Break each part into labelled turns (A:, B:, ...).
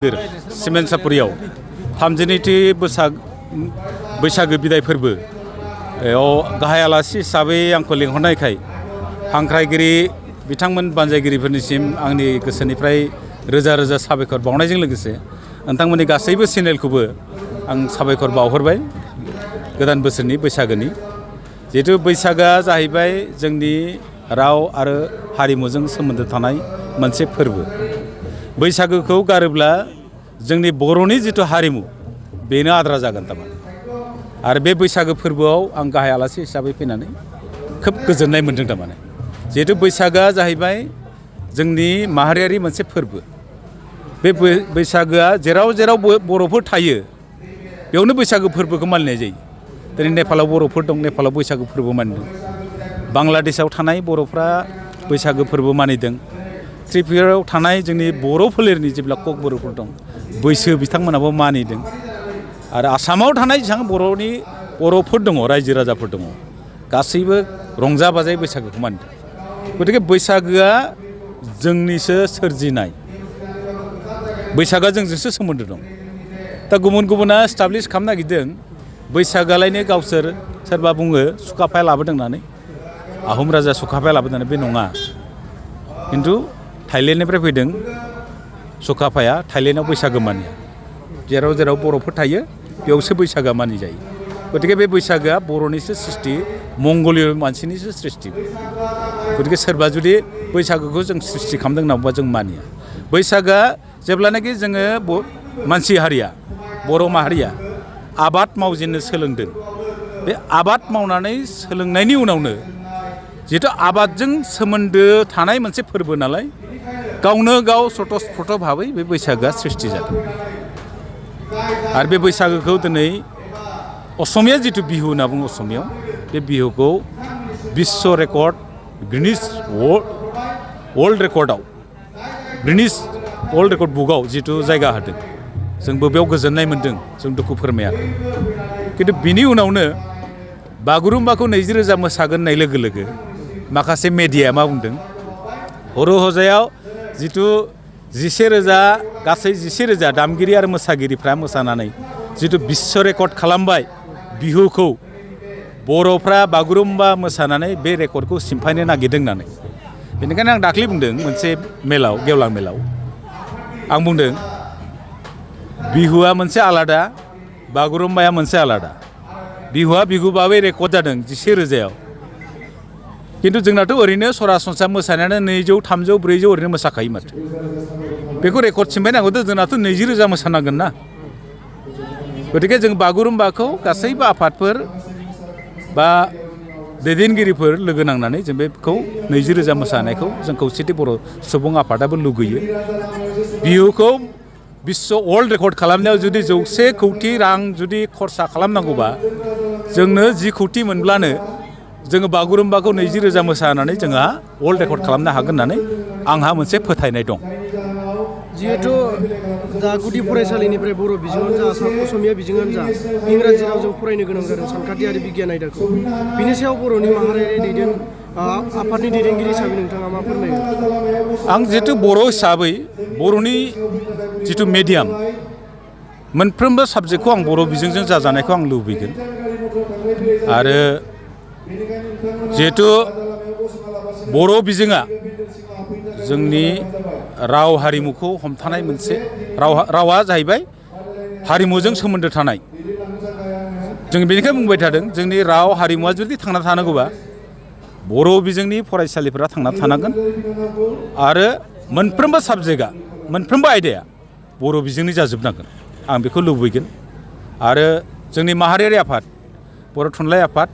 A: Cement सापुरियाव 32थि बैसागो बिदाय फोरबो गाहाय आलासि हिसाबै आंखौ लिंहरनायखाय हांख्रायगिरि बिथांमोन बानजायगिरिफोरनिसिम आंनि गोसोनिफ्राय रोजा रोजा साबायखर बावनायजों लोगोसे नोंथांमोननि गासैबो चेनेलखौबो आं साबायखर बावहरबाय गोदान बोसोरनि बैसागोनि जिहेतु बैसागोआ जाहैबाय जोंनि राव आरो हारिमुजों सोमोन्दो थानाय मोनसे फोरबो बैसागोखौ गारोब्ला जोंनि बर'नि जिथु हारिमु बेनो आद्रा जागोन थारमाने आरो बे बैसागो फोरबोआव आं गाहाय आलासि हिसाबै फैनानै खोब गोजोननाय मोन्दों थारमाने जिहेतु बैसागोआ जाहैबाय जोंनि माहारियारि मोनसे फोरबो बे बैसागोआ जेराव जेराव बर'फोर थायो बेयावनो बैसागो फोरबोखौ मानिनाय जायो दिनै नेपालाव बर'फोर दं नेपालाव बैसागो फोरबो मानिदों बांलादेशआव थानाय बर'फ्रा बैसागो फोरबो मानिदों त्रिपुरायाव थानाय जोंनि बर' फोलेरनि जेब्ला कक बर'फोर दं बैसो बिथांमोनाबो मानिदों आरो आसामाव थानाय जेसेबां बर'फोर दङ रायजो राजाफोर दङ गासैबो रंजा बाजायै बैसागोखौ मानिदों गतिके बैसागोआ जोंनिसो सोरजिनाय बैसागोआ जोंजोंसो सोमोन्दो दं दा गुबुन गुबुना एस्टाब्लिश खालामनो नागिरदों बैसागोआलायनो गावसोर सोरबा बुङो सुकाफाया लाबोदों होननानै आहम राजा सुकाफाया लाबोदों होननानै बे नङा खिन्थु थाइलेण्डनिफ्राय फैदों सुकाफाया थाइलेण्डआव बैसागो मानिया जेराव जेराव बर'फोर थायो बेयावसो बैसागोआ मानिजायो गतिके बे बैसागोआ बर'निसो सृष्टि मंगलिय मानसिनिसो सृष्टि गतिके सोरबा जुदि बैसागोखौ जों सृष्टि खालामदों होनना बुंबा जों मानिया बैसागोआ जेब्लानाखि जोङो मानसि हारिया बर' माहारिया आबाद मावजेननो सोलोंदों बे आबाद मावनानै सोलोंनायनि उनावनो जिहेतु आबादजों सोमोन्दो थानाय मोनसे फोरबो नालाय गावनो गाव स्वतस्फर्त भाबै बे बैसागोआ सृष्टि जादों आरो बे बैसागोखौ दिनै असमिया जिथु बिहु होनना बुङो असमियाव बे बिहुखौ बिश्व रेकर्ड गिनिस वर्ल्ड रेकर्डआव गिनिस वर्ल्ड रेकर्ड बुकआव जिथु जायगा होदों जोंबो बेयाव गोजोननाय मोन्दों जों दुखु फोरमायाखै खिन्थु बिनि उनावनो बागुरुम्बाखौ 20,000 मोसागोन होननाय लोगो लोगो माखासे मेडियाया मा बुंदों हर' हजायाव जिथु 11,000 गासै 11,000 दामगिरि आरो मोसागिरिफ्रा मोसानानै जिथु बिश्व रेकर्ड खालामबाय बिहुखौ बर'फ्रा बागुरुम्बा मोसानानै बे रेकर्डखौ सिमफायनो नागिरदों होननानै बेनिखायनो आं दाख्लै बुंदों मोनसे मेलाव गेवलां मेलाव आं बुंदों बिहुआ मोनसे आलादा बागुरुम्बाया मोनसे आलादा बिहुआ बिहुबाबो रेकर्ड जादों 11,000 खिन्थु जोंनाथ' ओरैनो सरासनस्रा मोसानायानो 200, 300, 400 ओरैनो मोसाखायो माथो बेखौ रेकर्ड सिमबायनांगौथ' जोंनाथ' 20,000 मोसानांगोन ना गतिके जों बागुरुम्बाखौ गासैबो आफादफोर बा दैदेनगिरिफोर लोगो नांनानै जों बेखौ 20,000 मोसानायखौ जों खौसेथि बर' सुबुं आफादाबो लुगैयो बिहुखौ बिश्व वर्ल्ड रेकर्ड खालामनायाव जुदि 100 कौटि रां जुदि खरसा खालामनांगौबा जोंनो 10 कौटि मोनब्लानो जोङो बागुरुम्बाखौ 20,000 मोसानानै जोंहा वर्ल्ड रेकर्ड खालामनो हागोन होननानै आंहा मोनसे फोथायनाय दं
B: जिहेथु दा गुदि फरायसालिनिफ्राय बर' बिजोङानो जा असमिया बिजोङानो जा इंराजि रावजों फरायनो गोनां जादों सानखान्थि आरो बिगियान आयदाखौ बिनि सायाव बर'नि माहारियारि आफादनि दैदेनगिरि हिसाबै नोंथाङा मा फोरमायो
A: आं जिहेतु बर' हिसाबै बर'नि जिथु मिडियाम मोनफ्रोमबो साबजेक्टखौ आं बर' बिजोंजों जाजानायखौ आं लुबैगोन आरो जिहेतु बर' बिजोङा जोंनि राव हारिमुखौ हमथानाय मोनसे रावा जाहैबाय हारिमुजों सोमोन्दो थानाय जों बेनिखायनो बुंबाय थादों जोंनि राव हारिमुवा जुदि थांना थानांगौबा बर' बिजोंनि फरायसालिफोरा थांना थानांगोन आरो मोनफ्रोमबो साबजेक्टआ मोनफ्रोमबो आयदाया बर' बिजोंनि जाजोबनांगोन आं बेखौ लुबैगोन आरो जोंनि माहारियारि आफाद बर' थुनलाइ आफाद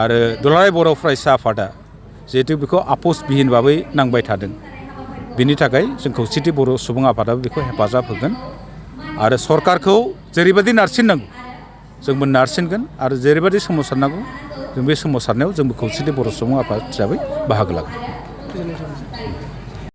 A: आरो दुलाराय बर' फरायसा आफादा जिहेतु बेखौ आफस बिहिन भाबै नांबाय थादों बिनि थाखाय जों खौसेथि बर' सुबुं आफादाबो बेखौ हेफाजाब होगोन आरो सरकारखौ जेरैबायदि नारसिननांगौ जोंबो नारसिनगोन आरो जेरैबायदि सोमावसारनांगौ जों बे सोमावसारनायाव जोंबो खौसेथि बर' सुबुं आफाद हिसाबै बाहागो लागोन।